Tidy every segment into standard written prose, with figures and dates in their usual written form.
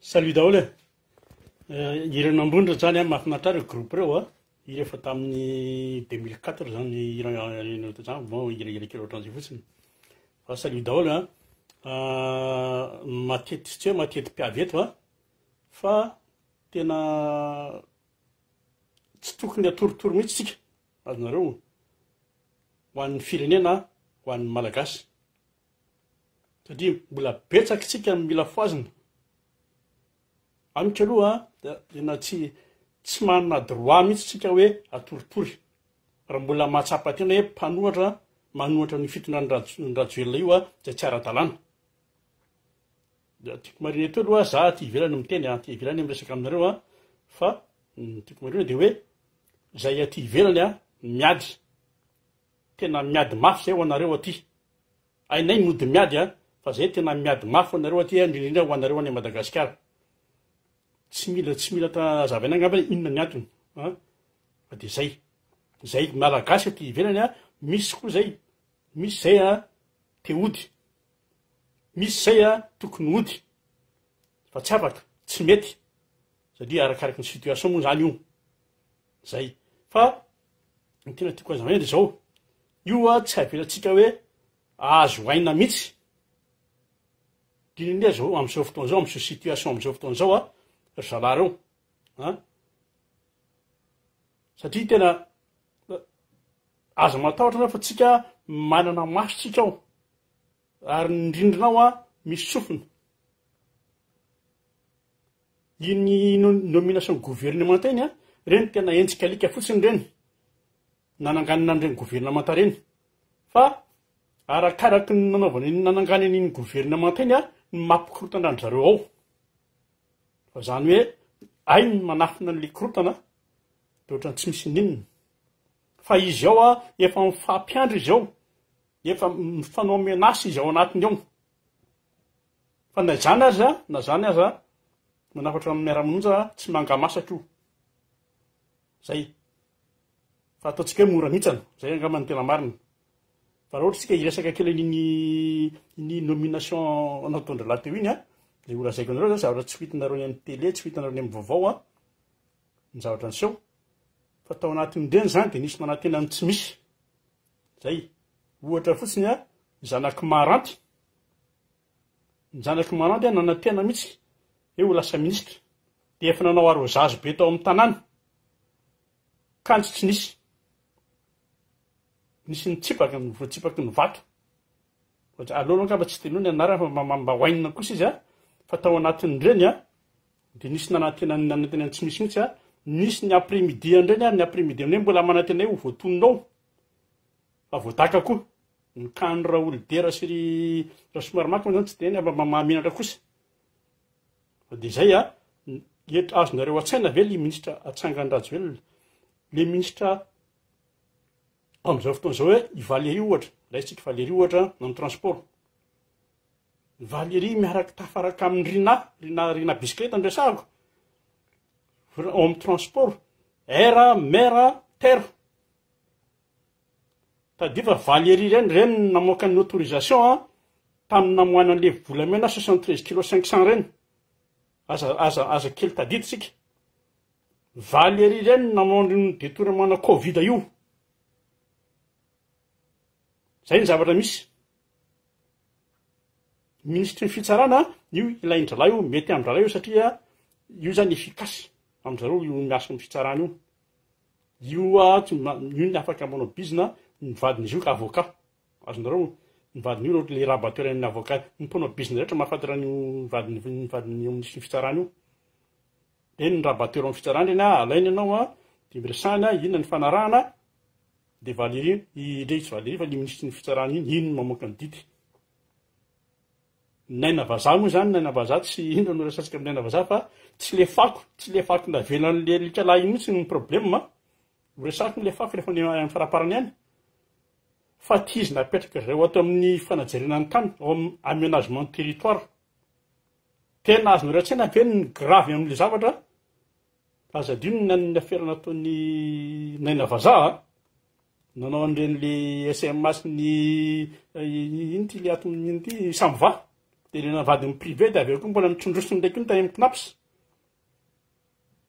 Salut daholo e! Hira ambony reo zany a, mahafinaritra ahy reo groupe reo a, hira efa tamin'ny 2004 zany hira zany, bon hirahira kely ohatran'izay fotsiny, fa salut daholo a, matetiky tsy hoe mateti-piavy eto a, fa tena tsy tokony atoritory mihitsy tsika, azonareo, ho an'ny firenena, ho an'ny Malagasy. Satria mbola betsaka isika no mila fohazina. Amiko aloha dia tena tsy tsy manana droit mihitsy isika hoe atoritory. Raha mbola mahatsapa tena hoe mpanohatra manohatra ny fitondran'i Rajoelina io dia tsy ara-dalàna. Dia tiako marihina eto aloha, za aty ivelany miteny, aty ivelany miresaka aminareo fa ny tiako marihina dia hoe zay aty ivelany miady Tena miady mafy zay ho anareo aty. Hainay mody miady a, fa zay tena miady mafy ho anareo aty a, indrindra indrindra ho anareo any Madagasikara. Tsy mila tsy mila hazavaina angamba hoe inona ny antony a, fa de zay. Zay Malagasy aty ivelany a, misy koa zay, misy zay a te hody, misy zay a tokony hody, fa tsy afaka, tsy mety, satria arakaraky ny situation moa zany io. Zay. Fa ny tena tiako hazavaina dia zao, io a tsy avelantsika hoe ahazo aina mihitsy, indrindra indrindra zao am'zao fotoana zao, am'zao situation am'zao fotoana zao a, ry zalahy reo an, satria tena aza matahotra anao fa tsika manana maso tsika ao, ary ny rindrina ao a misy sofina. Iny nomination gouvernementa iny an, reny tena henjika alika fotsiny reny, nananganana an'ireny gouvernementa reny. Fa arakaraky ny nanaovana iny nananganana iny gouvernementa iny an, no mampikorontana an-dry zareo ao. Fa zany hoe hainy ny manafina an'le korontana, de ohatran'ny tsy misy n'inona. Fa izy ao an, efa mifampiandry izy ao, efa mifanao menace izy ao anatiny ao. Fa na izany aza, na izany aza, manafatra amin'ny miara-monja tsy mangamasaka io. Zay. Fa ataontsika hoe mora mihitsana, zay angamba no tena marina. Fa raha ohatra isika hiresaka kely an'iny iny nomination nataon-drahalahy teo iny an, dia ho lazaiko anareo zany zavatra tsy ho hitanareo any amin'ny télé, tsy ho hitanareo any amin'ny vaovao an, ny zavatra niseho. Fa tao anatin'ireny izany dia nisy nanantena ny tsy misy. Zay. Ohatra fotsiny an, ny zanak'i Maranty, Ny zanak'i Marandy nanantena mihitsy hoe ho lasa ministra dia efa nanao arrosage be tao amin'ny tanàna kanjo tsy nisy. Nisy nitsipaka, voatsipaky ny vato. Aleo aloha angamba tsy teneno ny anarany fa mba mba hoainina kosa izy a, fa tao anatin'ireny a dia nisy nanantena nanantena ny tsy misy mihitsy a, nisy ny après midi an'ireny ary ny après midi amin'ireny mbola manantena hoe ho voatonona ao fa voadaka koa. Ny kano Raholidera sy ry Rasoamaromaka moa zany tsy dia mba mahamenatra kosa. Fa dia izay a, eto azonareo an-tsaina ve le ministra atsangan'i Rajoelina? Le ministra amin'izao fotoana izao hoe i Valérie ohatra, raisintsika Valérie ohatra amin'ny transport. Valérie miaraka tafaraka amin'i Rina, Rina, Rina bisikileta no resahako. Ao amin'ny transport, air, mer, terre. Tadidio fa Valérie ireny, ireny no namoaka ny autorisation an, tamin'ny namoahana an'le volamena 73 kilo 500 ireny. Aza, aza, aza kely tadidy tsika. Valérie ireny no namoa ny détournement na Covid io. Zay ny zavatra misy. Minisitry ny fitsarana, io ilain-dralahy io, mety amin-dralahy io satria io zany efficace amin-dry zareo io miasa amin'ny fitsarana io. Io a tsy mba io ny afaka manao bizina ny vadin'izy io ka avocat azonareo ny vadiny io le rabatteur ny avocat ny mpanao bizina rehetra mahafantatra an'io vadiny ny vadiny eo amin'ny fitsarana io de ny rabatteur amin'ny fitsarana iny a alainy ianao a de miresahana inona ny fanarahana de Valérie i le tsy Valérie fa le minisitry ny fitsarana iny iny no mamoaka ny didy Naina vazaha moa zany, naina vazaha tsy inona no resatsika amin'ny naina vazaha fa tsy le fako, tsy le fako navelan'le alika lahy iny mihitsy ny problème a! Ho resahako le fako rehefa any amin'ny faraparany any fa ty izy napetraka zareo ato amin'ny fanajerena ny tany ao amin'ny aménagement de territoire. Tena azonareo an-tsaina ve ny grave amin'le zavatra? Aza adino ny an'ny afera nataon'i Naina Vazaha a! Nanao an'ireny le SMA sy ny ino ty le ato ino ty Samva. Dia ilay navadiny privé dia avy eo koa mbola notsondrosiny indray koa ny tany amin'ny CNaPS.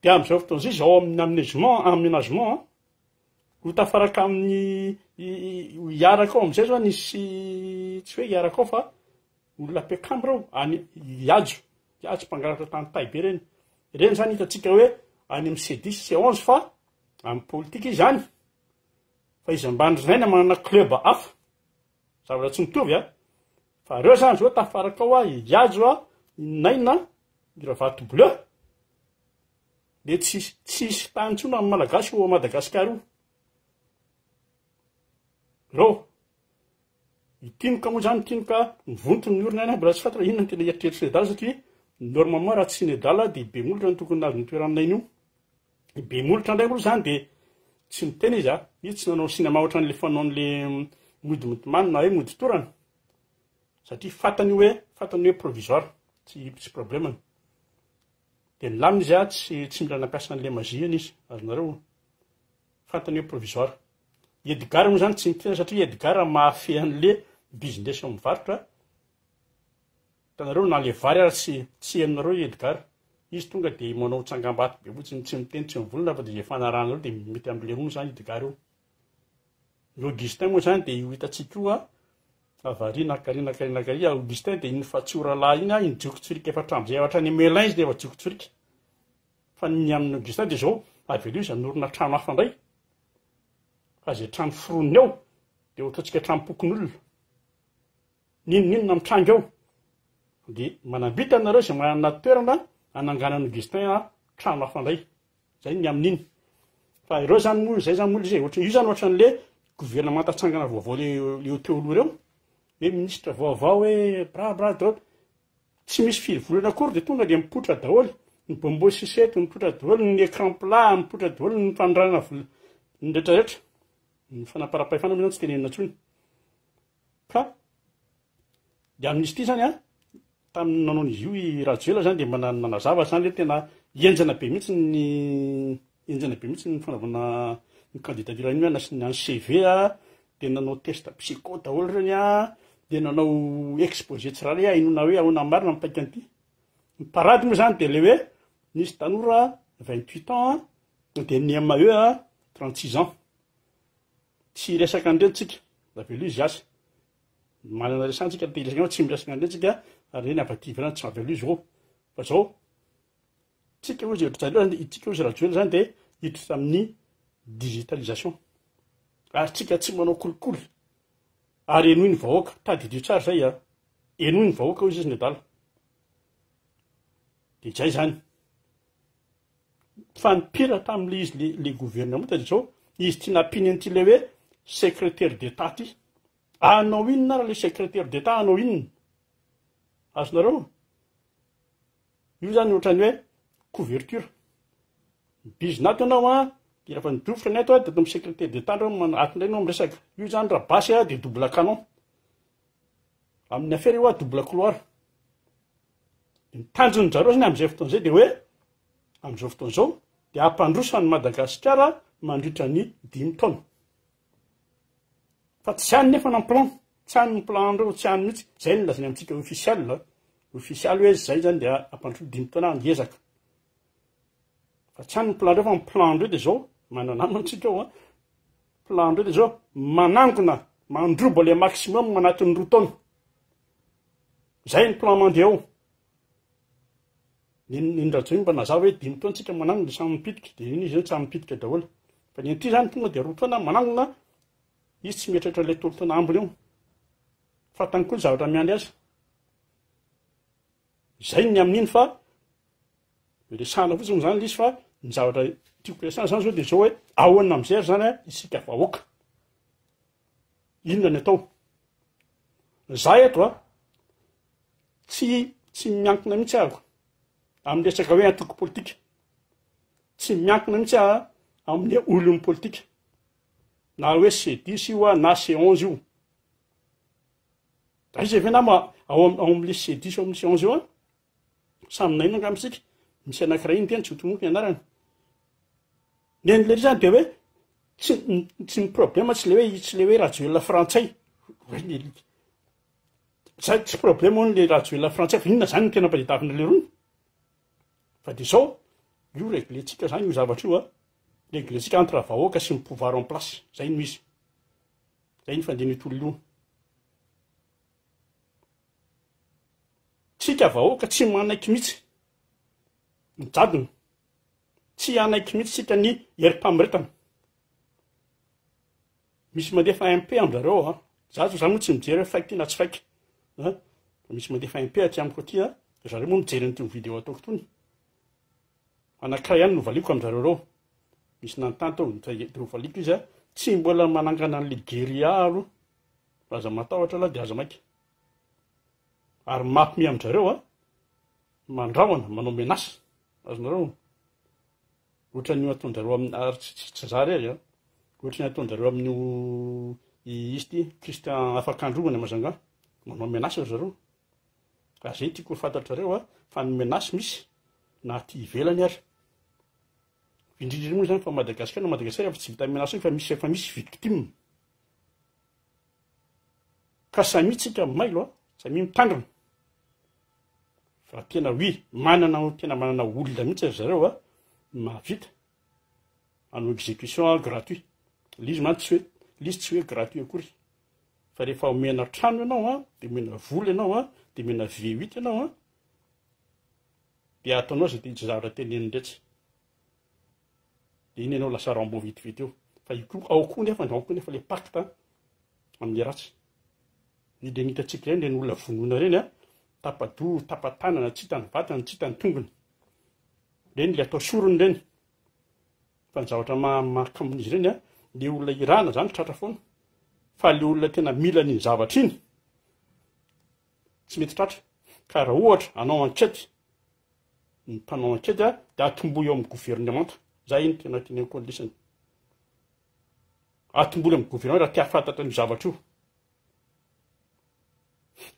Dia amin'izao fotoana izao izy ao amin'ny aménagement, aménagement an. Ho tafaraka amin'ny hiaraka ao amin'izay zao nisy tsy hoe hiaraka ao fa olona mpiakambo ireo any Hiajo, Hiajo mpangalatra tany tay be ireny. Ireny zany hitantsika hoe any amin'ny C dix, C onze fa amin'ny politika izy any. Fa izy ambany ry Naina manana club hafa. Zavatra tsy mitovy a. Fa reo zany zao tafaraka ao a, i Hajo a, i Naina, i Ravato Bleu. De tsisy tsisy tany intsony amin'ny Malagasy io ao Madagasikara io. Reo. I Tinoka moa zany, Tinoka mivonto ny orina any, mbola tsy fantatra inona no tena eritreritr'i Nedala satria normalement raha tsy Nedala dia be molotra no tokony nahazo ny toeran'i Naina io. I be molotra indray moa zany dia tsy miteny izy a, izy tsy nanao cinéma ohatran'le fanaon'le mody mitomany na hoe mody torana satria fantany hoe fantany hoe provisoire, tsy tsy problème-ny. Dia nilamina izy a, tsy tsy mila nampiasa an'le magie-ny izy, azonareo? Fantany hoe provisoire. I Edgar moa zany tsy niteny satria i Edgar mahafehy an'le business eo amin'ny varotra. Hitanareo na le vary ary tsy tsy henonareo i Edgar. Izy tonga dia manao tsangambato be fotsiny, tsy miteny tsy mivolana fa dia izay fanarahanareo dia mety amle hono zany Edgar io. Ny Augustin moa zany dia io hitantsika io a, avary nakary nakary nakary, Augustin dia iny fatsioralahy iny a, iny jokotsirika efa hatramin'izay hatrany Melun izy dia efa jokotsirika. Fa ny amin'i Augustin dia izao, avelao izy hanorina trano hafa indray. Fa izay trano foroniny ao dia ho ataontsika tranom-pokonolona. N'inon'inona mitranga eo dia manambita anareo izay manana toerana hananganan'i Augustin trano hafa indray. Zay ny amin'iny. Fa ireo zany moa izay zany moa le izy e, ohatra io zany ohatran'le gouvernemanta tsangana vaovao le le teo aloha ireo, hoe ministre vaovao hoe bra bra daholo. Tsy misy firy volana akory dia tonga dia mipoitra daholo ny bonbon sucette, mipoitra daholo ny écran plat, mipoitra daholo ny fanondranana vola, ny retraretra. Ny fanaparam-pahefana moa zany tsy tenenina intsony. Ka dia amin'izy ity zany an, tamin'ny nanao an'izy io i Rajoelina zany dia mba nanazava zany hoe tena henjana be mihitsy ny henjana be mihitsy ny fanaovana ny candidature an'io an, nasiany any CV a, dia nanao test psycho daholo ireny an, dia nanao exposé tsirairay hainoana hoe ahoana marina ny paikany ity. Ny parade moa zany dia le hoe nisy tanora 28 ans dia ny MAE 36 ans. Tsy hiresaka an'ireny tsika, avelo izy hiasa. Manana resahana tsika, te hiresaka an'ireny, tsy miresaka an'ireny tsika, ary ireny avy aty ivelany tsy avelo izy ireo. Fa zao, tsika hozy ry tsika hozy Rajoelina zany dia hiditra amin'ny digitalisation. Ary tsika tsy manao kolikoly. Ary henoy ny vahoaka, tadidio tsara zay a. Henoy ny vahoaka hozy izy ny adala. Dia zay zany. Fa ny pire tamin'ilay izy le le gouvernement dia zao, izy ty nampiany an'ity le hoe secrétaire d'Etat ty. Hanao inona ary le secrétaire d'Etat hanao inona? Azonareo? Io zany ohatran'ny hoe couverture. Mibizina ato ianao an, dia rehefa nidofotra ny ato an, dia ato amin'ny secrétaire d'Etat ndray man- ato indray ianao miresaka. Io zany raha basy an, dia double canon. Amin'ny affaire io an, double couloir. Ny tanjon-dry zareo zany amin'izay fotoana izay dia hoe amin'izao fotoana izao dia hampandroso an'i Madagasikara mandritra ny dimy taona. Fa tsy any nefa ny plan, tsy any ny plan-dreo, tsy any mihitsy. Izay no lazainy amintsika officiel, officiel hoe izay zany dia hampandroso dimy taona hiezaka. Fa tsy any ny plan-dreo fa ny plan-dreo dia izao, manana namana tsika ao an, plan-dreo dia izao, manangona, mandroba le maximum anatin'ny roa taona. Zay ny plan mandeha ao. Ny ny Rajoelina mba nazava hoe dimy taona tsika manangona dia samy mipitika, dia iny izy zany samy mipitika daholo. Fa ny an'ity zany tonga dia roa taona manangona, izy tsy mieritreritra ilay telo taona ambiny eo. Fantany koa ny zavatra miandry azy. Zay ny amin'iny fa resahana fotsiny zany ilay izy fa ny zavatra tiako resahana zany zao dia zao hoe ahoana amin'izay ary zany isika vahoaka. Inona ny atao? Za eto a, tsy tsy miankina mihitsy ahako amin'ny resaka hoe antoko politika, tsy miankina mihitsy aho amin'ny olon'ny politika, na hoe C dix io a na C onze io. Da iza ve nama ao ao amin'le C dix ao amin'ny C onze io a? Samy naino angamba isika, misy anankiray iny teny tsy ho tononiko ny anarany. Ny an'ilay izy zany dia hoe tsy tsy ny problème tsy le hoe tsy le hoe Rajoelina frantsay. Hoe ny alika. Zay tsy problème hono le Rajoelina frantsay fa inona zany no tena ampadiadavina lerony? Fa de zao, io reglentsika zany io zavatra io a, reglentsika entre vahoaka sy ny pouvoir en place, zay no izy. Zay ny fandehan'io tolona io. Tsika vahoaka tsy manaiky mihitsy ny jadona, tsy hanaiky mihitsy tsika ny herim-pamoretana. Misy mandefa MP amzareo ao a! Za za moa tsy mijery hoe fake ity na tsy fake a! Fa misy mandefa MP aty amiko aty a! Zareo moa mijery an'itony video ataoko itony. Anankiray ihany no valiako amzareo reo. Misy nanontany tao de novaliako izy a! Tsy mbola manangana an'le guerilla aloha. Fa aza matahotra aloha de aza maika. Ary mampime amzareo a! Mandrahona, manao menace. Azonareo? Ohatran'io ataon-jareo amin'ny ary tsy tsy tsy za rery an! Ohatran'ny ataon-jareo amin'io izy ity Christian Afakandro any Majunga, manao menace ry zareo. Ary zay no tiako ho fantatrareo an, fa ny menace misy na aty ivelany ary. Indrindra indrindra moa zany fa Madagasikara na Madagasikara efa tsy vitan'ny menace intsony fa misy efa misy victime. Ka samia tsika mailo an, samia mitandrina. Fa tena oui, manana tena manana olona mihitsy ry zareo a, mahavita hanao execution gratuit. Le izy mantsy tsy hoe, le izy tsy hoe gratuit akory. Fa rehefa omena trano ianao a, de omena vola ianao a, de omena V8 ianao a, de ataonao zay te- zavatra teneniny retsy. De iny ianao lasa Rambo vetivety eo. Fa io koa, ao koa nefa, ao koa nefa le pacte amin'le ratsy. Ny le hitantsika ireny, ireny olona vonoina ireny a, tapa-doha, tapa-tanana, tsy hita ny vatany, tsy hita ny tongony. Ireny le atao sorona ireny. Fa ny zavatra maha mahakamo an'izy ireny a, le olona irahana zany tratra foana. Fa le olona tena mila an'iny zavatra iny, tsy mety tratra. Ka raha ohatra hanao enquête, ny mpanao enquête a, de atombohy eo amin'ny gouvernemanta. Zay no tena teneniko an'lisany. Atombohy amin'ny gouvernement raha te hahafantatra an'io zavatra io.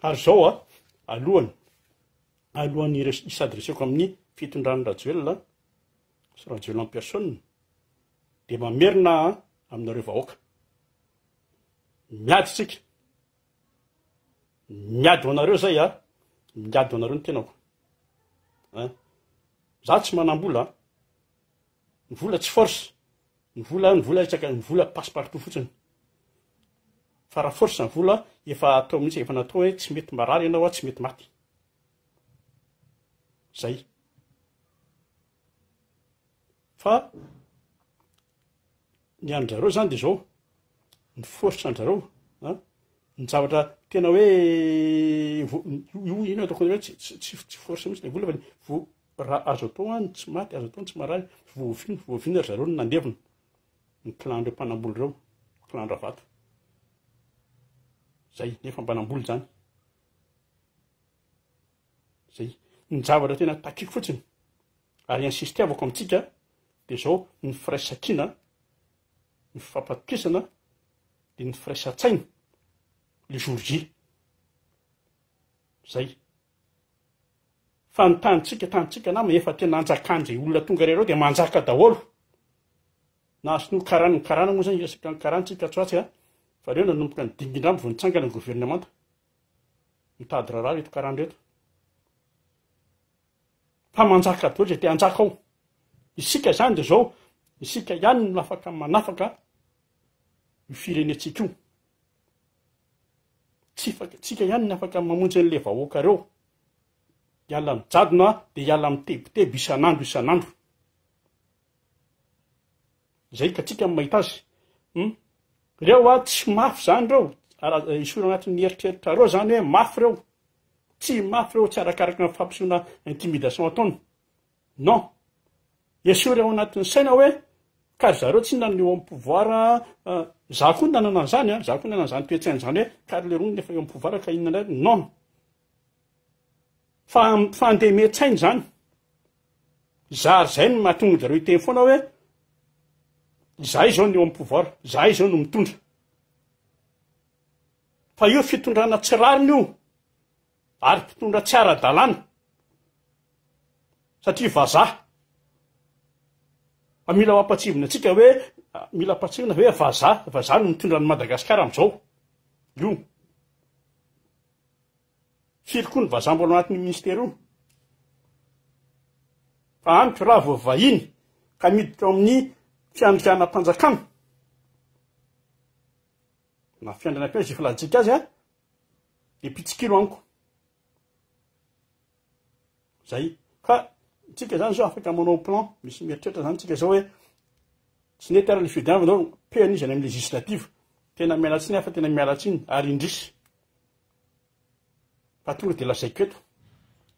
Ary izao a, alohany, alohan'ny hi-s'adresser-ko amin'ny fitondran'i Rajoelina sy Rajoelina en personne, dia mamerina aho aminareo vahoaka. Miady tsika. Miady ho anareo zay a, miady ho anareo ny tenako. Hein? Za tsy manam-bola, ny vola tsy force, Ny vola, ny vola isaka, ny vola passe partout fotsiny. Fa raha force ny vola, efa atao mihitsy, efa natao hoe tsy mety marary ianao a, tsy mety maty. Zay. Fa ny an-dRareo zany de zao, ny force an-dRareo, an, ny zavatra tena hoe io ino ataoko anareo tsy tsy tsy force mihitsy le vola fa ny vo Raha azo atao an, ny tsy maty, azo atao ny tsy marary, voavina, voavina ry zareo no nandevina, ny clan-dreo mpanambola ireo, clan-dRavato. Zay, nefa mpanambola izany. Zay. Ny zavatra tena takiko fotsiny, ary insistiavako amintsika, dia zao, ny firaisankina, ny fifampatokisana, dia ny firaisan-tsaina, le jour J. Zay. Fa ny tanintsika, tanintsika nama efa tena anjakan'izay olona tonga ireo dia manjaka daholo. Na sinoa karana, ny karana moa zany resaka ny karana tsika tsy ho atsy a, fa reo nanomboka ny dingindrambo vao nitsangana ny governemanta. Mitady raharaha reto karana reto. Fa manjaka daholo izay te hanjaka ao. Isika zany dia zao, isika ihany no afaka manafaka io firenentsika io. Tsy afaka, tsika ihany ny afaka mamonjy an'le vahoaka reo. Hiala amin'ny jadona dia hiala amin'ny tebiteby isan'andro isan'andro. Zay ka tsika no mahita azy. Hum. Reo a tsy mafy zany reo. Ara esory anatin'ny eritreritrareo zany hoe mafy reo. Tsy mafy reo, tsy arakaraka ny fampisehoana intimidation ataony. Non. Esory ao anatin'ny saina hoe ka ry zareo tsinona no eo amin'ny pouvoir za koa nanana an'izany an, za koa nanana an'izany toe-tsaina izany hoe ka ry lerony efa eo amin'ny pouvoir ka inona indray, non. Fa fandemen-tsaina izany. Zary izay no mahatonga an-jareo hiteny foana hoe izahay izao no eo amin'ny pouvoir, izahay izao no mitondra. Fa io fitondrana tsy rariny io. Ary mpitondra tsy ara-dalàna satria vazaha. Fa mila ho ampatsivina antsika hoe mila ampatsivina hoe vazaha, vazaha no mitondra an'i Madagasikara amin'izao. Io. Firy koa ny vazaha mbola ao anatin'io ministera io? Fa amiko raha vao vahiny ka miditra ao amin'ny fiandrianam-panjakana na fiandrianam-piainana izay filajantsika azy a, dia mpitsikilo amiko. Zay. Fa tsika zany zao afaka manao plan, misy mieritreritra zany tsika zao hoe tsy nety ary le fifidianana fa zao pehana izy any amin'ny législative. Tena miala tsiny aho fa tena miala tsiny ary indrisy. Fa tonga dia lazaiko eto,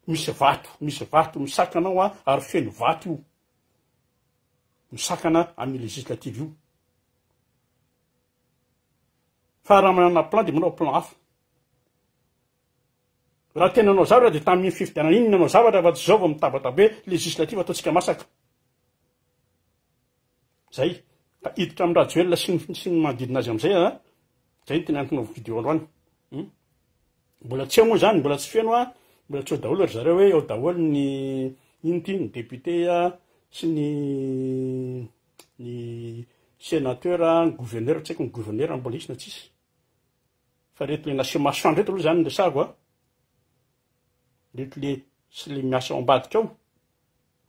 misy vato, misy vato misakana ao a, ary feno vato io. Misakana amin'ny législative io. Fa raha manana plan dia manao plan hafa. Raha tena nanao zavatra dia tamin'iny fifidianana iny nanao zavatra fa tsy izao vao mitabataba hoe législative ataontsika masaka. Zay. Ka hiditra amin'i Rajoelina sy ny sy ny manodidina azy amin'izay a. Zay no tena antony anaovako vidéo androany. Hmm? Mbola tsy eo moa zany, mbola tsy feno a, mbola tsy eo daholo ry zareo hoe eo daholo ny ino ty, ny député a, sy ny ny sénateur, ny gouverneur, tsy haiko ny gouverneur mbola hisy na tsisy. Fa reto le nase masoandro reto aloha zany no resahako a. Reto le sy le miasa ao ambadika ao.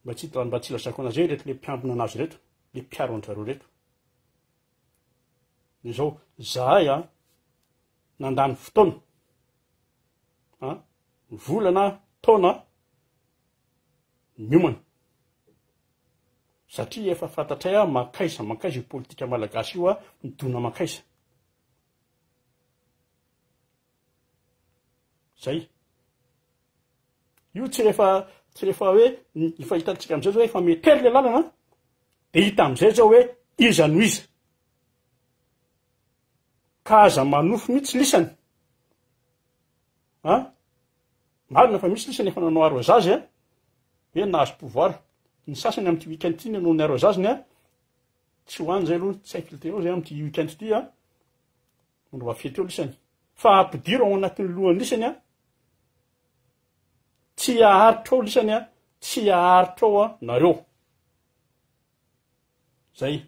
Mba tsy mba tsy ilazako anazy hoe reto le mpiambina anazy reto, le mpiaro an-dry reto. De zao, zahay a nandany fotoana a volana taona niomana satria efa fantatray a mankaiza mankaiza io politika malagasy io a midona mankaiza. Zay. Io tsy rehefa tsy rehefa hoe efa hitantsika am'izay zao hoe efa metery le lalana de hita am'izay zao hoe iza no iza. Ka aza manofy mihitsy lisany. A? Marina fa misy lisany efa nanao arrosage a, hoe nahazo pouvoir. Ny sasany amin'ity week-end ity nanao ny arrosage-ny a, Tsy ho any zay aloha, tsy haiko teo zay amin'ity week-end ity a. Manaova fety eo lisany. Fa ampidiro ao anatin'ny lohan'ny lisany a. Tsy haharitra ao lisany a, tsy haharitra ao a nareo. Zay.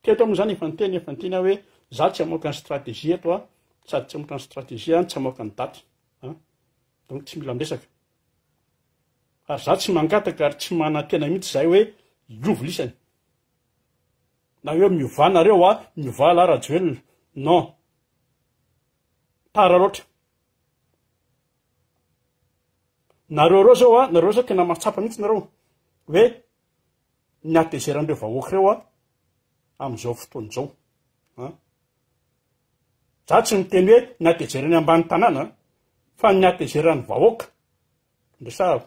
Teto moa zany efa niteny, efa niteny aho hoe za tsy hamoaka ny stratégie eto a, sady tsy hamoaka ny stratégie a, tsy hamoaka ny daty. Donc tsy mila miresaka. Ary za tsy mangataka ary tsy manantena mihitsy zahay hoe hiova lisany. Na hoe miovà nareo a, miovà lah Rajoelina. Non. Tara loatra. Nareo reo zao a, nareo zao tena mahatsapa mihitsy nareo hoe ny hatezeran'ireo vahoaka ireo a amin'izao fotoana izao. A. Za tsy miteny hoe ny hatezeran'ny ambany tanàna fa ny hatezeran'ny vahoaka. Resahako.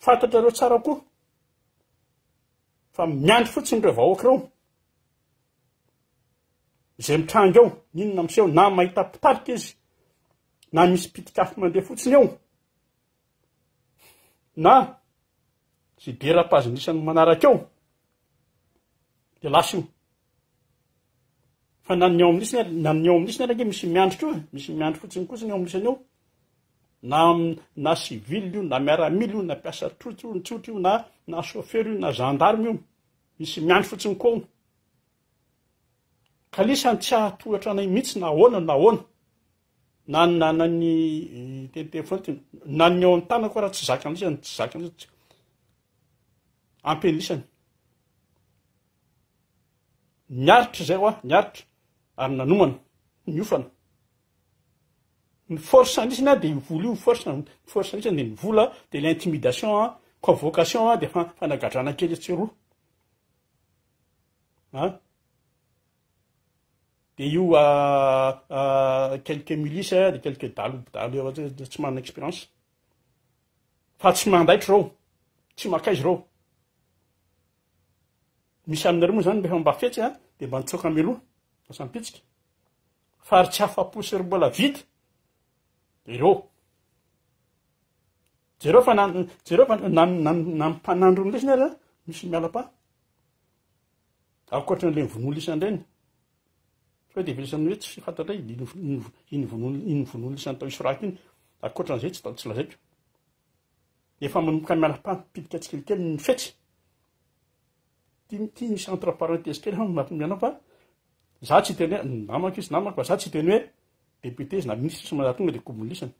Fantatrareo tsara koa fa miandry fotsiny ireo vahoaka ireo. Izay mitranga eo, inona miseho, na mahita mpitarika izy, na misy pitik'afo mandeha fotsiny eo, na izay dérapage-n'isany manaraka eo, dia lasa io. Fa na ny ao amin'isany ary, na ny ao amin'isany ary ange misy miandry koa, misy miandry fotsiny kosa ny ao amin'isany ao. Na na civil io, na miaramila io, na mpiasa tsotra io, tsotra io, na na chauffeur io, na gendarme io. Misy miandry fotsiny koa ao. Ka lisany tsy hahatohatra anay mihitsy na ahoana na ahoana. Na na na ny teniteny foana na ny ao an-tanako ara tsy zakan'isany, tsy zakan'isany. Ampianisany. Niaritra izay hoa, niaritra ary nanomana, niofana. Ny force anisany dia io vola io, force, ny force anisany dia ny vola, dia ilay intimidation, convocation dia fanagadrana kely etsy sy eroa. An? Dia io quelques milices, dia quelques dalo dalo tsy manana expérience. Fa tsy mandaitra ireo, tsy makaiza ireo. Misy aminareo moa zany rehefa mba fetsy a, dia mba nitsoaka mialoha, lasa mipitsika. Fa ry tsy afa-po sy ry mbola vita, ireo. Jereo fa na, jereo fa na, na, na mpanandro ny lesona ary misy miala pa. Ankoatra an'ireny vonoa lisany ireny. Fa dia velisany hoe tsy fantatray iny vonoa iny vonoa lisany tao Isoraka iny. Ankoatra an'izay tsy tsy lazaiko. Efa manomboka miala pa mipidika tsikelikely ny fetsy. Ty ty misy entre parenthèse kely aho mampime anao fa Za tsy hiteny hoe namako izy namako fa za tsy hiteny hoe député izy na ministre izy manjary tonga de kobon'ny lisany.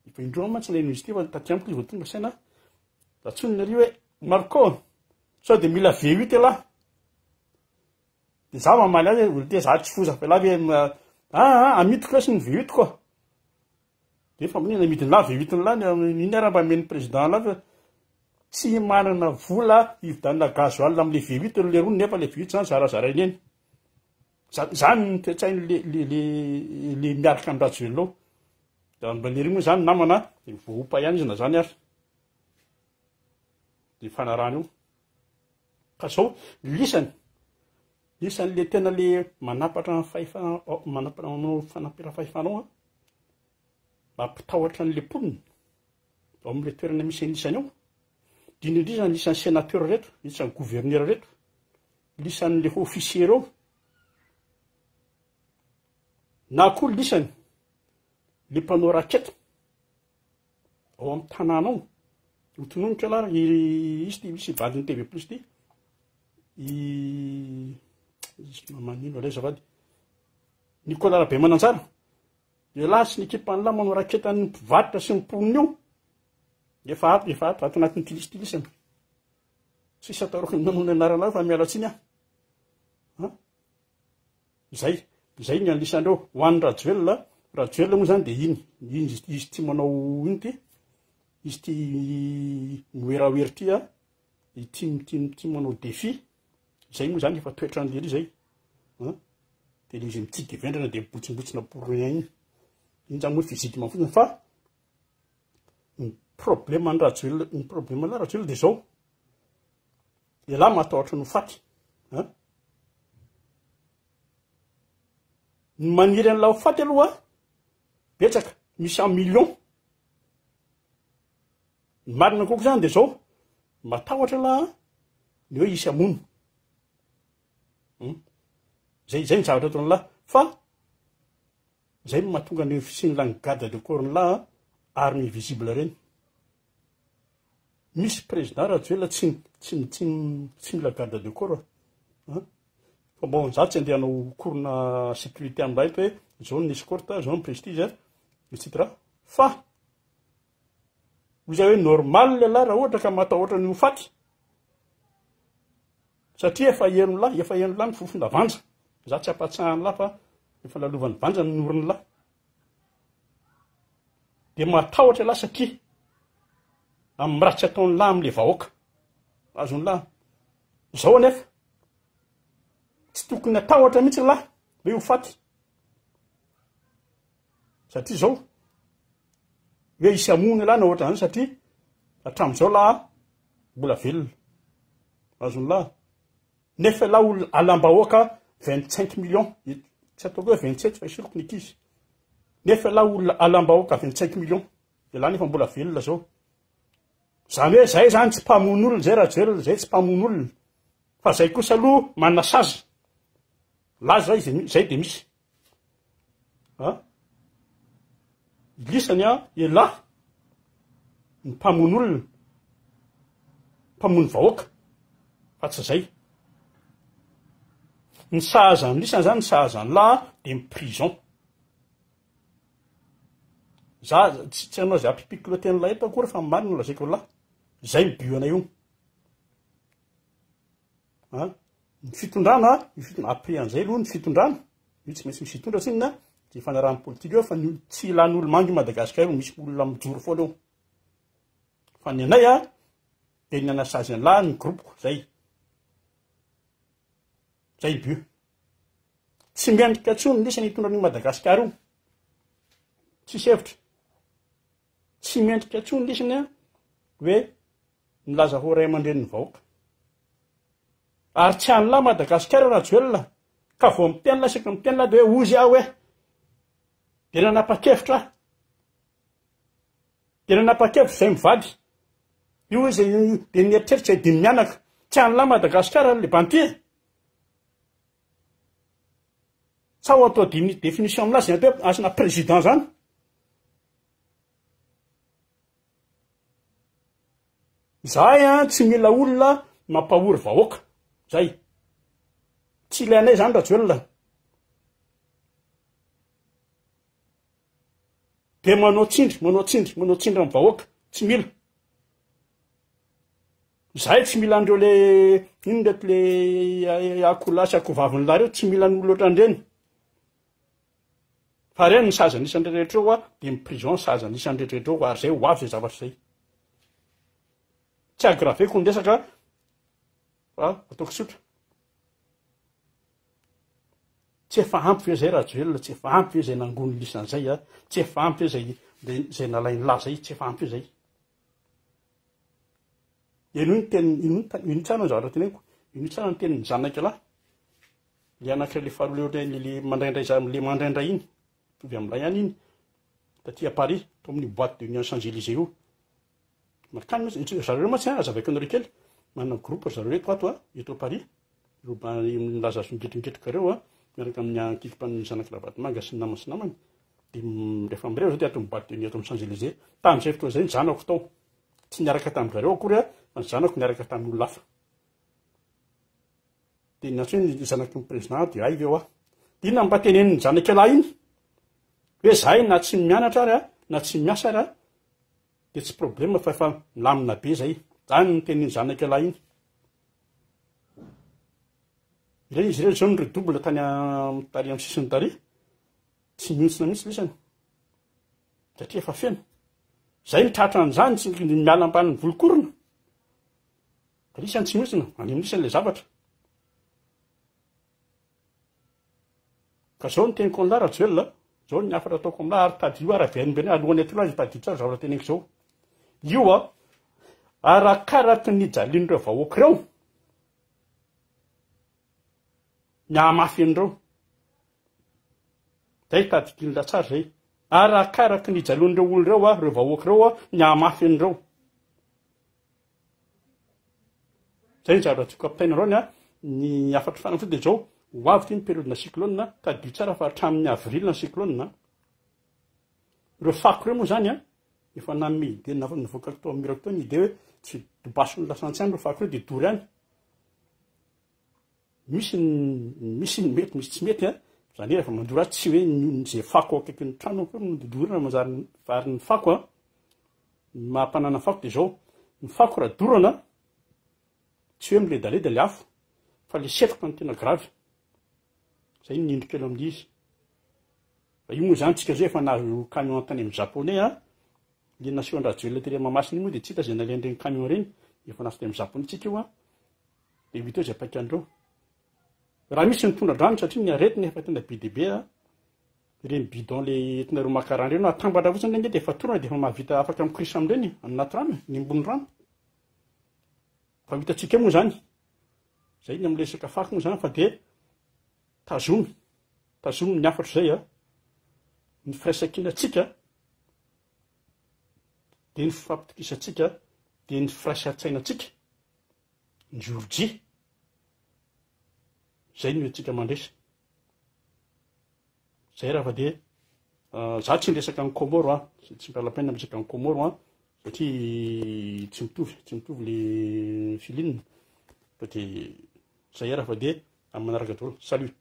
Efa indroa mantsy naheno izy ity fa taty amiko izy vao tonga saina. Atsoniny ary hoe Marco sao de mila V8 elah. De za mamaly azy hoe olo ty za tsy foza fa elah ve ah amidiko lesy ny V8 ko. De efa manina amidin'lah V8 n'lah ny iny ara mba amen'ny président lah fa tsy manana vola hividianana gasoil am'le V8 ry lerony nefa le V8 zany zarazarainy eny. Zany ny toe-tsainy le le le le miaraka amin-dRajoelina ao. Da mba lery moa zany namana de voaompa ihany izy na zany ary. De ifanarahana eo. Ka zao lisany, lisany le tena le manapatra ny fahefana, manapatra manao fanaperam-pahefana ao an, mampitahotra an'le mponina ao am'le toerana misy an'isany ao, indrindra indrindra ny isan'ny sénateur reto, isan'ny gouverneur reto, lisan'le officier reo, na koa lisany le mpanao raquette ao amin'ny tanàna ao. Ho tononiko ialahy ry izy ty misy vadin'ny TV plus ty. I izy manino alay azafady. Nicolas Rabemananjara. Ialahy sy ny ekipan'lah manao raquette an'ny mpivarotra sy ny mponina io. Efa ato, efa ato, ato anatin'ity liste ity lisany. Tsisy atahorako ny manonona anarana fa miala tsiny aho. An? Izay, izay ny an'isan'ireo. Ho an'i Rajoelina, Rajoelina moa izany dia iny, iny izy, izy ity manao ino ity? Izy ity miwerawery ity a, ity ity ity manao défi. Izay moa izany efa toetran'i lery izay. An? Dia ilay izy mitsiky vendrana dia mibotsimbotsina pour rien iny. Iny izany moa physiquement fotsiny fa ny problème an'i Rajoelina, ny problème an'i Rajoelina dia izao. Ialahy matahotra ny ho faty an! Ny maniry an'ilay ho faty aloha betsaka, misy en million. Ny marina kokoa zany dia zao, matahotra ialahy ny hoe hisy hamono. Zay zay ny zavatra ataon'ilahy fa zay no mahatonga ny fisian'ilay garde de corps-n'ilahy arme invisible ireny. Misy président Rajoelina tsy tsy tsy tsy mila garde de corps a. Fa bon za tsy andeha hanao cours-na sécurité amin'ilay eto hoe zao ny escorte, zao ny prestige, et cetera. Fa hoy za hoe normal ialahy raha ohatra ka matahotra ny ho faty. Satria efa henon'lah, efa henon'lah ny fofona vanja. Za tsy ampatsahan'lah fa efa lalovan'ny vanja ny oron'lah. Dia matahotra ialahy satria amin'ny ratsy ataon'lah amin'le vahoaka. Azon'lah. Izao anefa, tsy tokony hatahotra mihitsy lah hoe ho faty. Satria izao, hoe hisy hamono ialahy na ohatran'izany satria hatramin'izao lah mbola velona. Azon'lah. Nefa ialahy olona alam-bahoaka 25 millions, tsy ataoko hoe 27 fa esoriko ny ankizy. Nefa ialahy olona alam-bahoaka 25 millions, ialahy nefa mbola velona zao. Zany hoe zay zany tsy mpamono olona zay Rajoelina, zay tsy mpamono olona. Fa zay kosa aloha manasazy. Laza izy, zay de misy. A? Lisany a, elah ny mpamono olona, mpamono vahoaka, fa tsy zay. Ny sahaza ny lisany zany, ny sahaza ny lahy de ny prison. Za tsy tsy hanao zay hampipikilote an'ilay eto akory fa ny marina no lazaiko an'lah. Zay ny but anay io. A? Ny fitondrana, io fitondrana, après an'izay aloha ny fitondrana, io tsy maintsy misy hitondra tsinona, dia ifanarahan'ny politika eo fa ny tsy ilàn'ny olo-manga io Madagasikara io, misy olona mijoro foana eo. Fa ny anay a, dia ny anasazy an'lah ny groupe-ko, zay. Zay ny but. Tsy mendrika intsony ny isany hitondra an'io Madagasikara io. Tsisy hevitra. Tsy mendrika intsony ny isany hoe milaza ho ray aman-drenin'ny vahoaka. Ary tsy an'lah Madagasikara Rajoelina ka vao miteny lah isaky ny miteny lah dia hoe ozy aho hoe dia nanapa-kevitra aho. Dia nanapa-kevitra izay mivady. Io izy dia nieritreritra izay dimy mianaka. Tsy an'lah Madagasikara le banty e. Sao atao définition amin'lah zay atao hoe asina président zany. Izahay an tsy mila olona mampahory vahoaka. Zay. Tsy ilainay zany Rajoelina. Dia manao tsindry, manao tsindry, manao tsindry amin'ny vahoaka. Tsy mila. Zahay tsy mila an'ireo le ino reto le akoholahy sy akohovavin'lahy reo, tsy mila ny olona ohatran'ireny. Fa reny ny sazy anisan'ny rehetra eo a, dia ny prison sazy anisan'ny rehetra eo ary zay ho avy zay zavatra zay. Tsy aggraveko ny resaka fa ataoko tsotra. Tsy efa ampy ve zay Rajoelina, tsy efa ampy ve zay nangon'ny lisan'izay a, tsy efa ampy ve zay zay nalain'ny lahy zay, tsy efa ampy ve zay. Henoy ny teniny, henoy tsara ny zavatra teneniko, henoy tsara ny tenin'ny zanak'ialahy. Le anankiray le faharoa le le le mandraindray za le mandraindray iny, mitovy amin'ilay ihany iny, taty à Paris, tao amin'ny boîte de nuit any Champs Élysées io. Mankany mantsy, ry zareo mantsy an, azavaiko anareo kely, manana groupe ry zareo eto ato an, eto à Paris, ireo ba milaza azy ngetriketrika ireo an, miaraka amin'ny ankizy zanak'i Ravatomanga sy ny namany sy namany, dia rehefa mireva zao dia ato amin'ny boîte de nuit ato amin'ny Champs Élysées. Tamin'izay fotoana izay ny zanako tao, tsy niaraka tamin-dry zareo akory aho, fa ny zanako niaraka tamin'ny olona hafa. Dia niantso hoe ny zanaky ny président dia hay ve hoa. Dia inona mba tenenin'ny zanak'ialahy iny? Hoe zahay na tsy mianatra ary na tsy miasa ary dia tsy problème fa efa milamina be zay. Zany no tenin'ny zanak'ialahy iny. Ireny izy ireny zao ny redouble tany tary amin'ny sisiny tary. Tsy mihontsina mihitsy lisany. Satria efa feno. Zay ny tratra an'izany tsy miala ambanin'ny volokorona. Lisany tsy mihontsina, any amin'ny lisany ilay zavatra. Ka zao ny teniko amin'lah Rajoelina, zao ny hafatra ataoko amin'lah ary tadidio ary averin'ireny alohan'ny atolo azy tadidio tsara zavatra teneniko zao. Io a, arakaraky ny nijalian'ireo vahoaka ireo, ny hahamafy an'ireo. Zay tadidin'lah tsara zay. Arakaraky ny nijalian'ireo olona ireo a, ireo vahoaka ireo a, ny hahamafy an'ireo. Zay ny zavatra tiako ampitaina androany a, ny hafatro farany fotsiny dia izao, ho avy ity ny période-na cyclone, tadidio tsara fa hatramin'ny avril ny cyclone, ireo fako ireo moa zany a, efa nanome idée, navoaka tao amin'ny murako tao ny idée hoe tsy dobasin'ny lasantsy any ireo fako ireo dia dory any. Misy ny misy ny mety misy tsy mety a, zany hoe rehefa mandoro azy tsy hoe ny ze fako ao akaikin'ny trano akory no dorana manjary vary ny fako a, ny maha mpanana fako de zao, ny fako raha dorana tsy hoe miledaleda le afo fa le setroka no tena grave, zay ny indro kely amin'le izy, fa io moa zany tsika zao efa nahazo camion tany amin'ny japonais a, le naseho an-dRajoelina tery Mahamasina iny moa de tsy hita zay nalehan'ireny camion ireny, efa nahazo tany amin'ny japonais tsika io a. Dia ho hita eo izay paikandreo. Raha misy ny tondra-drano satria ny aretina efa tena be dia be a, ireny bidon le entinareo maka rano ireny no atambatra fotsiny ange dia efa torana dia efa mahavita afaka mikorisa amin'ireny any anaty rano e, ny ambony rano. Fa ho hitantsika eo moa izany. Izay ny amin'ny resaka fako moa izany fa dia tazomy, tazomy ny hafatro izay a. Ny firaisankinantsika dia ny fifampitokisantsika dia ny firaisan-tsainantsika. Njorjia. Zay no entintsika mandresy. Zay raha fa dia za tsy niresaka an'i Comore an, tsy pas la peine miresaka an'i Comore an, satria tsy mitovy, tsy mitovy le feeling. Fa dia zay raha fa dia amin'ny manaraka daholo. Salut.